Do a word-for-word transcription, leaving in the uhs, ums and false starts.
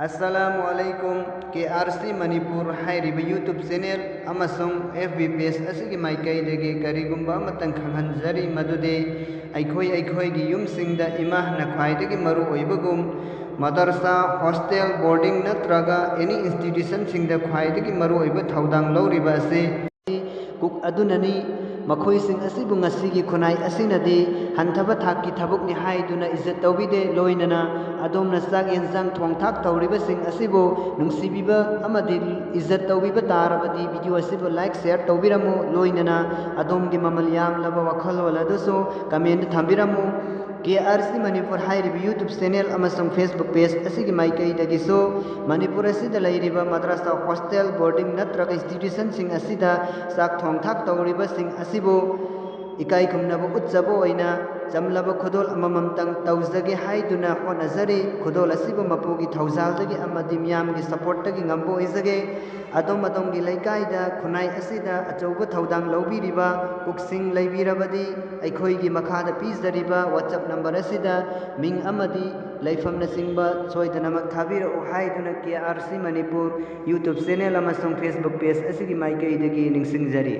ꯑꯁꯂꯥꯃꯨ ꯑꯂꯩꯀꯨꯝ꯫ ꯀꯦ R C Manipur ꯍꯥꯏꯔꯤꯕ YouTube channel ꯑꯃꯁꯨꯡ F B page ꯑꯁꯤꯒꯤ ꯃꯥꯏꯀꯩꯗꯒꯤ ꯀꯔꯤꯒꯨꯝꯕ ꯑꯃꯇꯪ ꯈꯪꯍꯟꯖꯔꯤ, ꯃꯗꯨꯗꯤ ꯑꯩꯈꯣꯏ ꯑꯩꯈꯣꯏꯒꯤ ꯌꯨꯝꯁꯤꯡꯗ ꯏꯃꯥꯅ ꯈ꯭ꯋꯥꯏꯗꯒꯤ ꯃꯔꯨ ꯑꯣꯏꯕꯒꯨꯝ, ꯃꯗꯔꯁꯥ, hostel, boarding ꯅꯠꯇ꯭ꯔꯒ any institutionꯁꯤꯡꯗ ꯈ꯭ꯋꯥꯏꯗꯒꯤ ꯃꯔꯨ ꯑꯣꯏꯕ ꯊꯧꯗꯥꯡ ꯂꯧꯔꯤꯕ ꯑꯁꯤ ꯀꯨꯛ ꯑꯗꯨꯅꯅꯤ꯫ ꯃꯈꯣꯏꯁꯤꯡ ꯑꯁꯤꯕꯨ ꯉꯁꯤꯒꯤ ꯈꯨꯟꯅꯥꯏ ꯑꯁꯤꯅꯗꯤ ꯍꯟꯊꯕ ꯊꯥꯛꯀꯤ ꯊꯕꯛꯅꯤ ꯍꯥꯏꯗꯨꯅ ꯏꯖꯠ ꯇꯧꯕꯤꯗꯦ꯫ ꯂꯣꯏꯅꯅ ꯑꯗꯣꯝꯅ ꯆꯥꯛ ꯌꯦꯟꯁꯥꯡ ꯊꯣꯡ ꯊꯥꯛ ꯇꯧꯔꯤꯕꯁꯤꯡ ꯑꯁꯤꯕꯨ ꯅꯨꯡꯁꯤꯕꯤꯕ ꯑꯃꯗꯤ ꯏꯖꯠ ꯇꯧꯕꯤꯕ ꯇꯥꯔꯕꯗꯤ video ꯑꯁꯤꯕꯨ like, share ꯇꯧꯕꯤꯔꯝꯃꯨ꯫ ꯂꯣꯏꯅꯅ ꯑꯗꯣꯝꯒꯤ ꯃꯃꯜ ꯌꯥꯝꯂꯕ ꯋꯥꯈꯜꯂꯣꯟ ꯑꯗꯨꯁꯨ comment ꯊꯝꯕꯤꯔꯝꯃꯨ꯫ ꯀꯦ ꯑꯥꯔ ꯁꯤ ꯃꯅꯤꯄꯨꯔ ꯍꯥꯏꯔꯤꯕ YouTube channel ꯑꯃꯁꯨꯡ Facebook page ꯑꯁꯤꯒꯤ ꯃꯥꯏꯀꯩꯗꯒꯤꯁꯨ ꯃꯅꯤꯄꯨꯔ ꯑꯁꯤꯗ ꯂꯩꯔꯤꯕ ꯃꯗ꯭ꯔꯁꯥ, hostel, boarding ꯅꯠꯇ꯭ꯔꯒ institutionꯁꯤꯡ ꯑꯁꯤꯗ ꯆꯥꯛ ꯊꯣꯡ ꯊꯥꯛ ꯇꯧꯔꯤꯕꯁꯤꯡ ꯑꯁꯤꯕꯨ ꯏꯀꯥꯏ ꯈꯨꯝꯅꯕ ꯎꯠꯆꯕ ꯑꯣꯏꯅ ꯆꯝꯂꯕ ꯈꯨꯗꯣꯜ ꯑꯃꯃꯝꯇꯪ ꯇꯧꯖꯒꯦ ꯍꯥꯏꯗꯨꯅ ꯍꯣꯠꯅꯖꯔꯤ꯫ ꯈꯨꯗꯣꯜ ꯑꯁꯤꯕꯨ ꯃꯄꯨꯒꯤ ꯊꯧꯖꯥꯜꯗꯒꯤ ꯑꯃꯗꯤ ꯃꯤꯌꯥꯝꯒꯤ supportꯇꯒꯤ ꯉꯝꯕ ꯑꯣꯏꯖꯒꯦ꯫ ꯑꯗꯣꯝ ꯑꯗꯣꯝꯒꯤ ꯂꯩꯀꯥꯏꯗ ꯈꯨꯟꯅꯥꯏ ꯑꯁꯤꯗ ꯑꯆꯧꯕ ꯊꯧꯗꯥꯡ ꯂꯧꯕꯤꯔꯤꯕ ꯀꯨꯛꯁꯤꯡ ꯂꯩꯕꯤꯔꯕꯗꯤ ꯑꯩꯈꯣꯏꯒꯤ ꯃꯈꯥꯗ ꯄꯤꯖꯔꯤꯕ WhatsApp number ꯑꯁꯤꯗ ꯃꯤꯡ ꯑꯃꯗꯤ ꯂꯩꯐꯝꯅꯆꯤꯡꯕ ꯁꯣꯏꯗꯅꯃꯛ ꯊꯥꯕꯤꯔꯛꯎ ꯍꯥꯏꯗꯨꯅ ꯀꯦ R C Manipur YouTube channel ꯑꯃꯁꯨꯡ Facebook page ꯑꯁꯤꯒꯤ ꯃꯥꯏꯀꯩꯗꯒꯤ ꯅꯤꯡꯁꯤꯡꯖꯔꯤ꯫